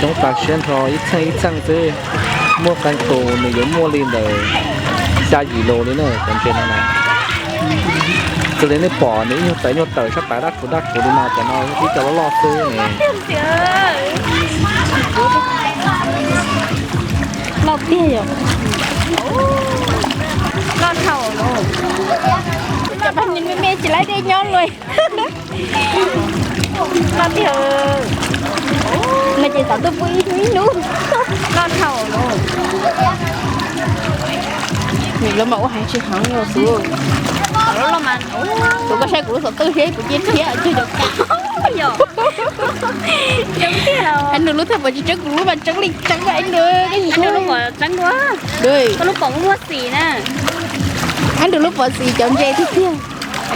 Coob tas siab nrho, ib txheej ib txheej xwb. Muaj qee tus nws yuav muaj li ntawm xya yim lus li na cov ntses no na. Xws li nej pom nws ib nyuag tawm ib nyuag tawm sab tav dab tsuv dab tsuv li no, cov no ib co loj loj xwb ne. Loj tiag yom. Loj dhau los. Cov paj me me tsis laib dej nyob luaj. Loj tiag. No ces xav tuaj pub ib hnub ib hnub. Loj dhau los. Nws lawv mas ua heev tsis heev yog xwb. Tus koj saib kuv lub xov tooj seb kuv cia thiab cog cov kav. Yog. Hais nws lub thiaj pom tsis tseeb, kuv lub mas tseeb li tseeb. Hais nws lub pom tseeb dua. Koj lub pom muaj xim na. Hais nws lub pom xim cov ntses tiag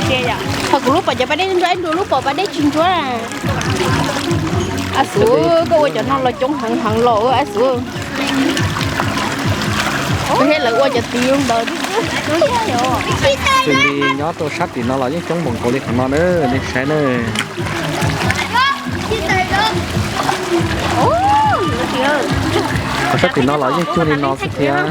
tiag. Ho kuv lub pom cov pas dej ntsuab, nws lub pom pas dej tsis ntsuab. A xu, koj ua cov no los coob heev heev los a xu. Koj thiab lawv ua cov tid ntawd. Xws li nyob rau sab tim no los yeej coob npaum nkaus li qhov no na, nej saib na. Qhov sab tim no los yeej cuag li no xwb thiab.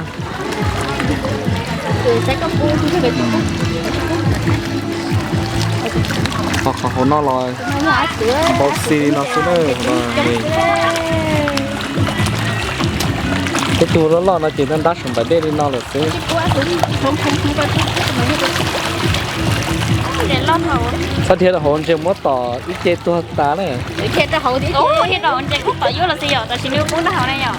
Ho qhov hauv no los npau xi li no xwb na. Tej tug loj loj no ces ntab ntab saum nplaim dej li no lawm xwb. Txhob dhia rau hauv ntses muab tom ib ce tuag tas na. Tom yuav los xi yom, tam sim nws poob nrog hauv na yom.